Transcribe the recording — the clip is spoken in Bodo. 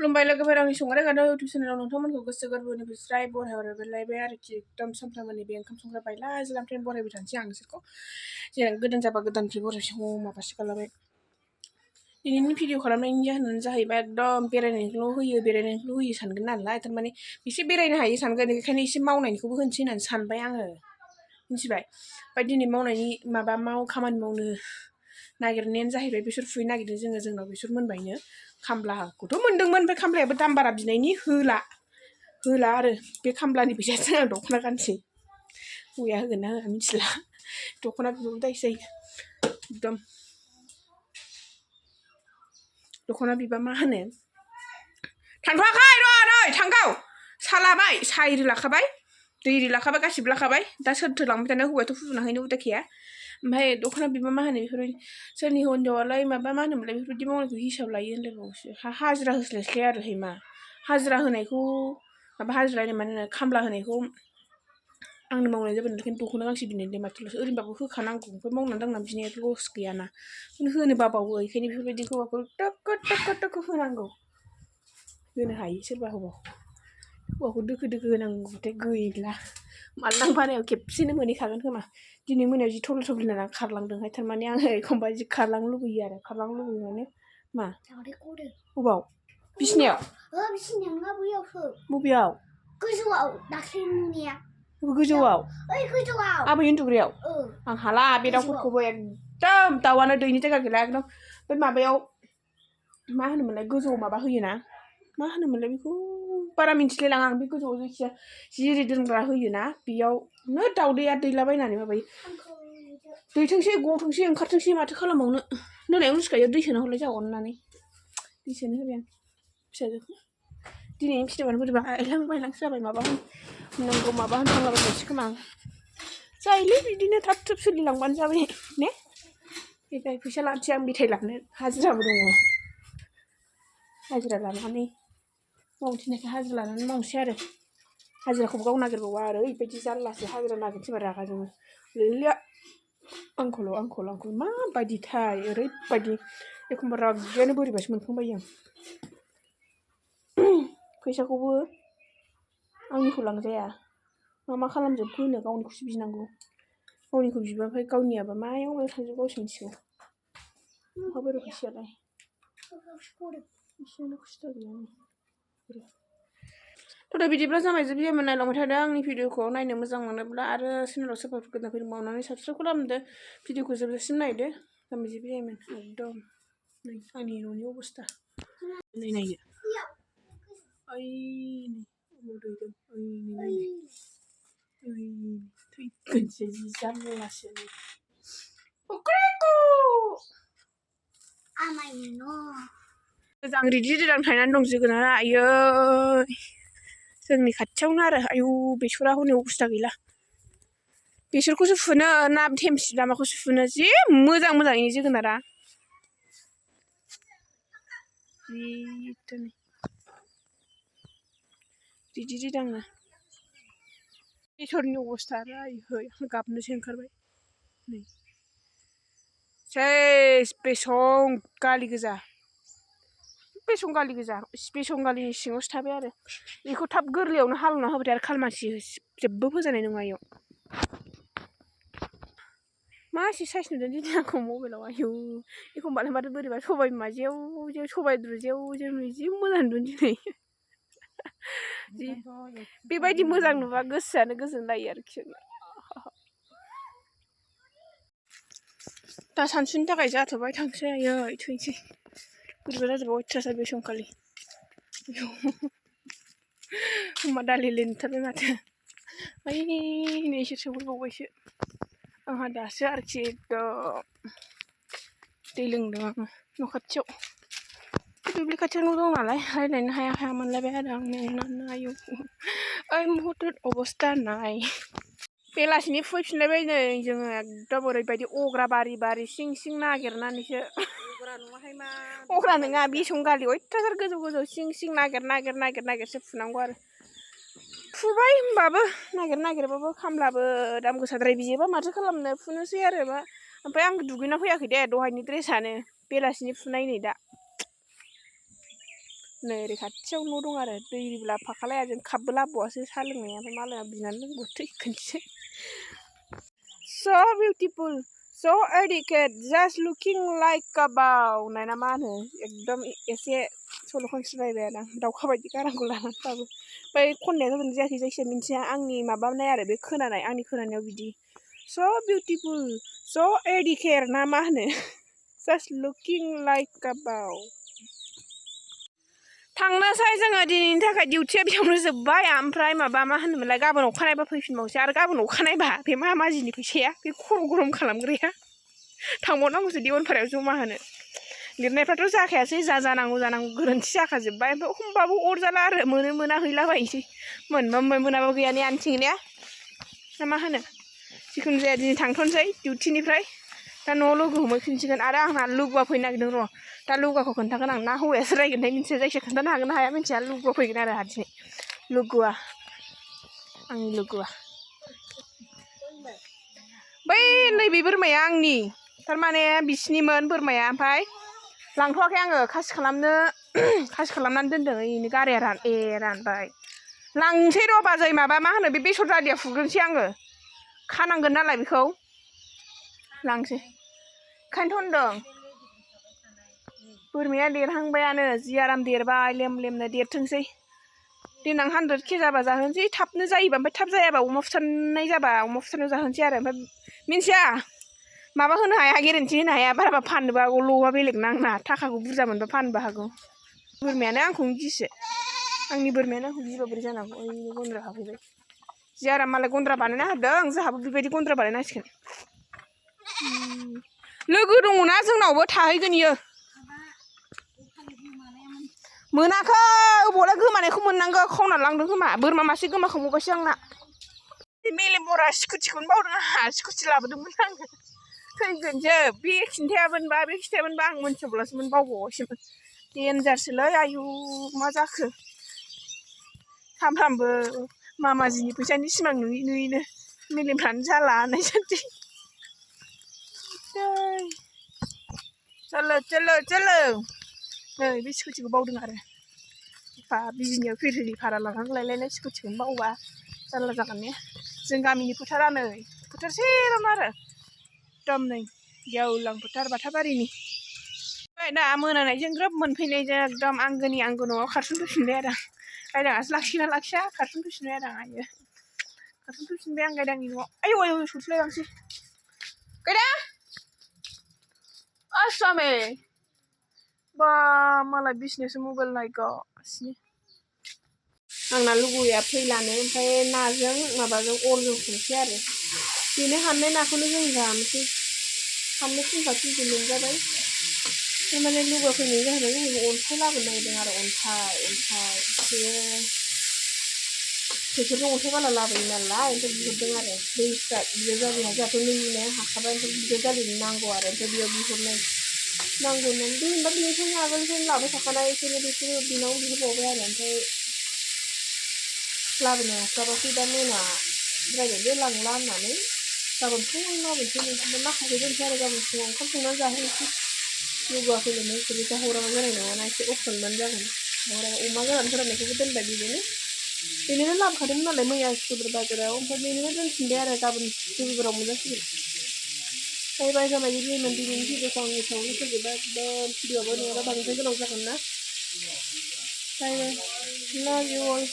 खुलुमबाय लोगोफोर आंनि संग्रा गादाव इउटुब चेनेलाव नोंथांमोनखौ गोसो गोरबोनिफ्राय बरायहरबाय आरोखि एकदम सानफ्रामबोनि बे ओंखाम संग्रा बायला जिलामफ्राय बरायबाय थानोसै आं नोंसोरखौ जेरै गोदान जाबा गोदाननिफ्राय बरायसै माबासो खालामबाय दिनैनि भिडिअ खालामनायनि जाहोनानो जाहैबाय एकदम बेरायनायखौल' होयो सानगोन नालाय थारमाने एसे बेरायनो हायो सानगोन बेखायनो एसे मावनायनिखौबो होनोसै होननानै सानबाय आङो मिथिबाय ओमफ्राय दिनै मावनायनि खामानि मावनो नागिरनायानो जाहैबाय बेसर फुहैनो नागिरदों जोंनाव बेसर मोनबायनो खामलाखौथ' मोनदोंमोन ओमफ्राय खामलायाबो दाम बारा बिनायनि होला आरो बे खामलानि फैसाजों आं दख'ना गानसै हौवाया होगोन ना होआ मिथिला दख'ना बिहरनो दायसो जायो एकदम दख'ना बिबा मा होनो थांथ'वाखै र' नै थांगौ सालाबाय साहा एरि लाखाबाय दै एरि लाखाबाय गासिबो लाखाबाय दा सोरथो लांबाय थानो हौवायाथ' फुदुंनाखैनो उदायखाया ओमफ्राय दख'ना बिबा मा होनो बेफोरबायदि सोरनि हिन्जावालाय माबा मा होनोमोनलाय बेफोरबायदि मावनायखौ हिसाब लायो होनलायबावोसो हाजिरा होस्लायस्लाय आरो मा हाजिरा होनायखौ माबा हाजिरा माने खामला होनायखौ आंनो मावनाय जाबाय नालाय दख'ना गांसे बिनायदों माथो ओरैनोबाबो होखानांगौ ओमफ्राय मावनानै दांनानै बिनाया लस गैयाना होनो बाबावो बेखायनो बेफोरबायदि हौवाखौ टक्क होनांगौ होनो हायो सोरबा हौवाखौ दोखो होनांगौबाथाय गैला माला बारायाव खेबसेनो मोनहैखागोन खोमा दिनै मोनायाव जि थल थलिना खारलांदोंहाय थारमाने आङो एखमबा जि खारलांनो लुबैयो आरो माने मा बबाव बिसिनायाव बिसिनायाव नङा बैयावसो बबेयाव गोजौआव दाख्लै नुनाया गोजौआव आबै उन्दुग्रायाव आं हाला बे दाउफोरखौबो एकदम दाउआनो दैनि जायगा गैला एकदम बे माबायाव मा होनोमोनलाय गोजौआव माबा होयोना मा होनोमोनलाय बेखौ बारा मिन्थिलायलाङा आं बे गोजौआव जायखिया जिरि दोनग्रा होयोना बेयावनो दाउदैया दैलाबायनानै माबायो दैथोंसै गथोंसै ओंखारथोंसै माथो खालामबावनो मोनायाव उन्दुखायो दै सोना हरलाय जाहा अननानै दै सोनो होबाय आं फिसाजोखौ दिनैनि फिथाइआनो बोरैबा बायलांसो जाबाय माबा होननांगौ माबा होनफ्लांलाबायनोसै खोमा आं जायोलै बिदिनो थाब सोलिलांबानो जाबाय ने बेखाय फैसा लानोसै आं मेथाइ लानो हाजिराबो दङ हाजिरा लानानै मावनो थिननायखाय हाजिरा लानानै मावनोसै आरो हाजिराखौबो गाव नागिरबावा आरो ओरैबायदि जारलासो हाजिरा नागिरनोसैबा रागा जोङो गैला आंखौल' माबायदिथाय ओरैबायदि एखमबा रागायानो बोरैबासो मोनफ्लांबायो आं फैसाखौबो आंनिखौ लांजाया मा खालामजोबखो होनो गावनिखौसो बिनांगौ गावनिखौ बिबा ओमफ्राय गावनियाबा मायाव थांजोबो गावसो मिथिगौ मा बोरै फैसायालाय एसेयावनो खस्थ' गैया दा बिदिब्ला जामायजोब बियामोन नायलांबाय थादो आंनि भिडिअखौ नायनो मोजां मोनोब्ला आरो चेनेलाव सोरबाफोर गोदान फैदोंबा अननानै साबस्क्राइब खालामदो भिडिअखौ जोबजासिम नायदो जामायजोब बियामोन एकदम नै आंनि न'नि अबस्था नै नायदो ओइ नै दैदों ओइ थैगोनसै जि जारलासो मोजां रिदि थायनानै दं जोगोनारा आयै जोंनि खाथियावनो आरो आयौ बेसरा हनै अबस्था गैला बेसरखौसो फुनो ना थेमसि लामाखौसो फुनो जि मोजां इनि जोगोनारा रिदि दाङो बेसरनि अबस्था आयै गाबनोसो ओंखारबाय नै सेस बेसंगालि गोजा बेसंगालिनि सिङावसो थाबाय आरो बेखौ थाब गोरलैयावनो हालेवना होबाथाय आरो खालमासि जेबो फोजानाय नङा इयाव मा एसे साइस नुदों दिनै आंखौ मबाइलाव आयौ एखमबालाय माथो बोरैबा सबाइ बिमा जेव सबाइ रुजेव जि मोजां नुदों दिनै बेबायदि मोजां नुबा गोसोआनो गोजोन लायो आरोखि दा सानसुनि थाखाय जाथ'बाय थांसै आयै थैनोसै बोरैबा जाजोब्बाय अयथासार बेसंगालि अमा दालिले नुथारबाय माथो ओइ नै इसोर सौफैबावबायसो आंहा दासो आरोखि एकदम दै लोंदों आङो न' खाथियाव दुब्लि खाथियावनो दं नालाय रायज्लायनो हाया मोनलायबाय आरो आं मेंनानै आयौ ओइ मुहुर्त अबस्था नाय बेलासिनि फैफिनलायबाय नै जोङो एकदम ओरैबायदि अग्रा बारि सिं नागिरनानैसो अग्रा नङा बेसंगालि अयथासार गोजौ सिं नागिरसो फुनांगौ आरो फुबाय होमबाबो नागिरबाबो खामलाबो दाम गोसाद्राय बियोबा माथो खालामनो फुनोसै आरो मा ओमफ्राय आं दुगैना फैयाखै दे दहायनि ड्रेसानो बेलासिनि फुनाय नै दा नै ओरै खाथियाव न' दं आरो दै लाबोफाखालाया जों कापबो लाबोबावासो साहा लोंनाया ओमफ्राय मालाया बिनानै लोंबाय थैगोनसो so beautiful so educated just looking like a bow नायना मा होनो एकदम एसे सल' खनस्रायबाय आरो दाउखा बायदि गारांखौ लानानैबाबो ओमफ्राय खननाया जादों जायाखै जायखिजाया मिन्थिया आंनि माबानाय आरो बे खोनानाय आंनि खोनानायाव बिदि so beautiful so educated ना मा होनो just looking like a bow थांनोसै जोङो दिनैनि थाखाय डिउटिया बेयावनो जोब्बाय ओमफ्राय माबा मा होनोमोनलाय गाबोन अखानायबा फैफिनबावसै आरो गाबोन अखानायबा बे मामाजिनि फैसाया बे खर' गरम खालामग्राया थांबावनांगौसो दिवनपारायाव जमा होनो लिरनायफ्राथ' जाखायासै जानांगौ गोरोन्थि जाखाजोब्बाय ओमफ्राय होमबाबो अरजाला आरो मोना हैलाबायनोसै मोनबा मोनाबा गैया ने आनथिं ने ना मा होनो जिखुनु जाया दिनै थांथ'नोसै डिउटिनिफ्राय दा न'आव लोगो हमहैफिनसिगोन आरो आंहा लोगोआ फैनो नागिरदों र' दा लोगोखौ खोन्थागोन आं ना हौवायासो रायगोनथाय मिन्थिया जायखिया खोन्थानो हागोन ना हाया मिन्थिया लोगोआ फैगोन आरो हारसिङै लोगोआ आंनि लोगोआ बै नैबे बोरमाया आंनि थारमाने बिसिनिमोन बोरमाया ओमफ्राय लांथ'वाखै आङो खासि खालामनानै दोनदों ओरैनो गारिया रानबाय लांसै र' बाजै माबा मा होनो बे बेसर दालिया फुग्रोनोसै आङो खानांगोन नालाय बेखौ लांसै ओंखायनोथ' होनदों बोरमाया देरहांबायानो जि आराम देरबाय लेमनो देरथोंसै देनां 100K जाबा जाहोनोसै थाबनो जायोबा ओमफ्राय थाब जायाबा अमा फुथारनाय जाबा अमा फुथारनायाव जाहोनोसै आरो ओमफ्राय मिन्थिया माबा होनो हाया गेरेन्टि होनो हाया बाराबा फाननोबो हागौ ल'आ बेलेग नांना थाखाखौ बुरजा मोनबा फाननोबो हागौ बोरमायानो आंखौनो गिसो आंनि बोरमायानो आंखौ गिबा बोरै जानांगौ ओइ गन्द्रा हाबफैबाय जि आराम मालाय गन्द्रा बानायना होदों जोंहाबो बेबायदि गन्द्रा बानायनांसिगोन लोगो दङना जोंनावबो थाहैगोन इयो मोनाखै अबावलाय गोमानायखौ मोननांगौ खावना लांदों खोमा बोरमा मासे गोमाखांबावबायसो आंना मेलेम बरा स्कुटिखौनो बावदों आंहा स्कुटि लाबोदोंमोन आङो फैगोनसो बे खिन्थायामोनबा आं मोनथियाब्लासोमोन बावबावबायसोमोन देन्जारसोलै आयु मा जाखो सानफ्रामबो मामाजिनि फैसानि सिमां नुयैनो मेलेमफ्रानो जाला होननाय जानोसै चलो नै बे स्कुटिखौ बावदों आरो एफा बिजिनियाव फिरफिलि भारा लानानै लायलायनाय स्कुटिखौनो बावबा जारला जागोन ने जों गामिनि फोथारा नै फोथार सेरावनो आरो एकदम नै गेवलां फोथार बाथाबारिनि दा मोनानायजों ग्रोब मोनफैनायजों एकदम आंगोनि आंगो न'आव खारसनफैफिनबाय आरो आं गायदाङासो लाखियोना लाखिया खारसनफैफिनबाय आरो आङो खारसनफैफिनबाय आं गायदांनि न'आव आयौ सौथुलायलांसै गायदां आसामे बा मालाय बिसनेस मबाइल नायगासिनो आंना लुगैया फैलानो ओमफ्राय नाजों माबाजों अरजों संसै आरो बेनो हाननाय नाखौनो जों जानोसै हाननो थिनखा मोनजाबाय थारमाने लुगैया फैनायनि जाहोना जाहैबाय अन्थाइ लाबोनो नागिरदों आरो अन्थाइ बेयो ट्रेक्टरजों अन्थाइ बाला लाबोयो नालाय ओमफ्राय बिहरदों आरो दैफ्रा बिदियाव जालिना जोंहाथ' नों नुनाया हाखाबाय ओमफ्राय बिदियाव जालिनो नांगौ आरो ओमफ्राय बेयाव बिहरनाय नांगौ होननानै जेनेबा बेनिखायनो आगोलनिफ्रायनो लाबाय थाखानाय बेखायनो बिसोरो बिनाव बिहरबावबाय आरो ओमफ्राय लाबोनो हास्लाबाखै दा मोनाद्रायबायबो लांला होननानै गाबोन फुङाव लाबोनोसै ओमफ्राय माखासे दोनसै आरो गाबोन फुङाव ओंखाम संनानै जाहोनोसै लुगैया फैलानो एसेबो जाहराबा जानाय नङाना एसे अफनमान जागोन अमा गोरान फोराननायखौबो दोनबाय बेनिनो लाबोखादोंमोन नालाय मैया सुक्रुबार बाजाराव ओमफ्राय बेनिनो दोनफिनबाय आरो गाबोन सुक्रुबाराव मोनजासिगोन बाय जानाय बिदिमोन दिनैनि भिडिअखौ आं एसेयावनो फोजोबबाय एकदम भिडिअआबो नङाबा बांद्राय गोलाव जागोन ना बाय बाय लाभ इउ अल